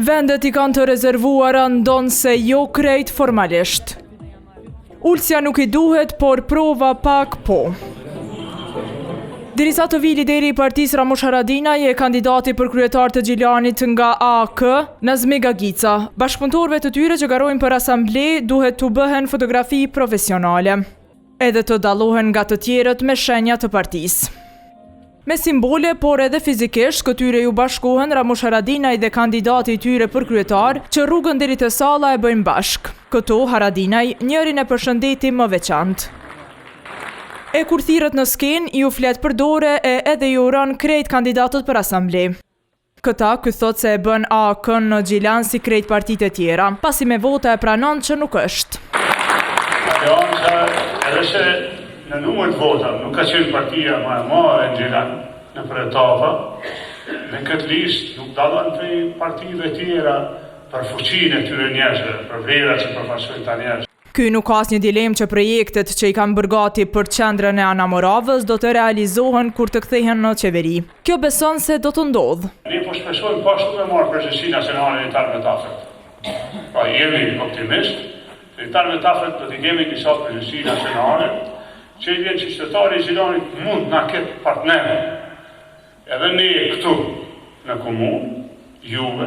Vendet i kanë të rezervuara ndonëse jo krejt formalisht. Ulësja nuk i duhet, por prova pak po. Derisa të vijë lideri i partisë Ramush Haradinaj e kandidati për kryetar të Gjilanit nga AAK, Nazmi Gagica, bashkëpunëtorëve të tyre që garojnë për asamble duhet t'u bëhen fotografi profesionale. Edhe të dallohen nga të tjerët me shenja të partisë. Me simbole, por edhe fizikisht, këtyre iu bashkohen Ramush Haradinaj dhe kandidati i tyre për kryetar, që rrugën deri te salla e bëjnë bashkë. Këtu, Haradinaj, njërin e përshëndeti më veçantë. E kur thirret në skenë, iu flet për dore e edhe i uron krejt kandidatët për asamble. Këta, ky thotë se e bën AAK-në në Gjilan si krejt partitë e tjera, pasi me vota e pranon që nuk është. Aleanca edhe se në numër të votave nuk ka qenë partia ma e madhe në Gjilan nëpër etapa, në këtë listë nuk dallon prej partive tjera për fuqinë e këtyre njerëzve, për vlerat që përfaqësojnë këta njerëz. Ky nuk ka asnjë dilemë që projektet që i kanë bërë gati për qendrën e Anamoravës do të realizohen kur të kthehen në qeveri. Kjo beson se do të ndodhë. Ne po shpresojmë po ashtu me marrë përgjegjësi nacionale në të ardhme të afërt. Pra jemi optimist, se në të ardhme të afërt do t'i kemi disa përgjegjësi nacionale, që i vjen që qytetari i Gjilanit mund na ketë partner Edhe ne këtu në komunë, juve.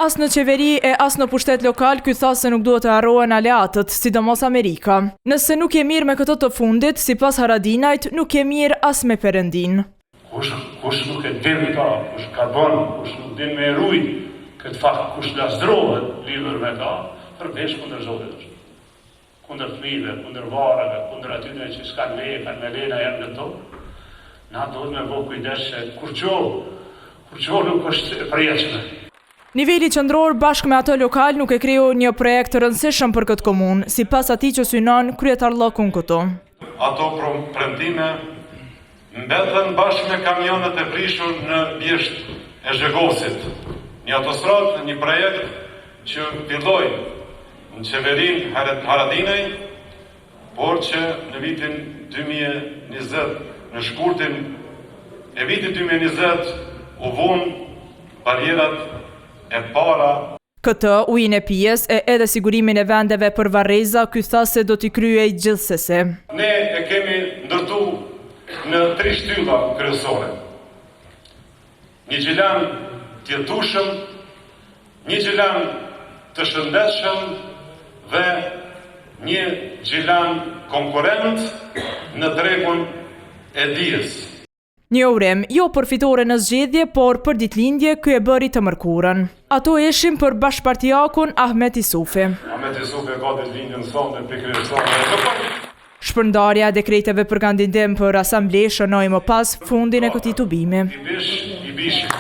As në qeveri e as në pushtet lokal ky tha se nuk duhet të harrohen aleatët, sidomos Amerika. Nëse nuk je mirë me këtë të fundit, sipas Haradinajt, nuk je mirë as me Perëndinë. Kush, kush nuk e din këta, kush gabon, kush nuk din me e rujt këtë fakt, kush lazdrohet lidhur me ta, për besë kundër Zotit është. Kundër fëmijëve, kundër varreve, kundër atyre që s'kanë leje, kanë me leje na janë në tokë, na duhet me bo kujdes se kurgjo, kurgjo nuk është e përjetshme. Niveli qendror bashkë me atë lokal nuk e kreu një projekt të rëndësishëm për këtë komunë, sipas atij që synon kryetarllëkun këtu. Ato premtime Mbetën bashkë me kamionët e prishur në Bjeshkët e Zhegosit. Një autostradë, një projekt që filloi në qeverinë Haradinaj, por që në vitin 2020, në shkurtin e vitit 2020 u vunë barrierat e para. Këtë, ujin e pijes e edhe sigurimin e vendeve për varreza, ky tha se do t'i kryejë gjithsesi. Ne e kemi ndërtu në tri shtylla kryesore. Një Gjilan të jetueshëm, një Gjilan të shëndetshëm dhe një Gjilan konkurrent në tregun e dijes. Një urim, jo për fitore në zgjedhje, por për ditëlindje, ky e bëri të mërkurën. Ato ishin për bashkëpartiakun Ahmet Isufi. Ahmet Isufi e ka ditëlindjen sonte, pikërisht sonte. Shpërndarja e dekreteve për kandidim për asamble shënoi më pas fundin e këtij tubimi. I bish, i bishit.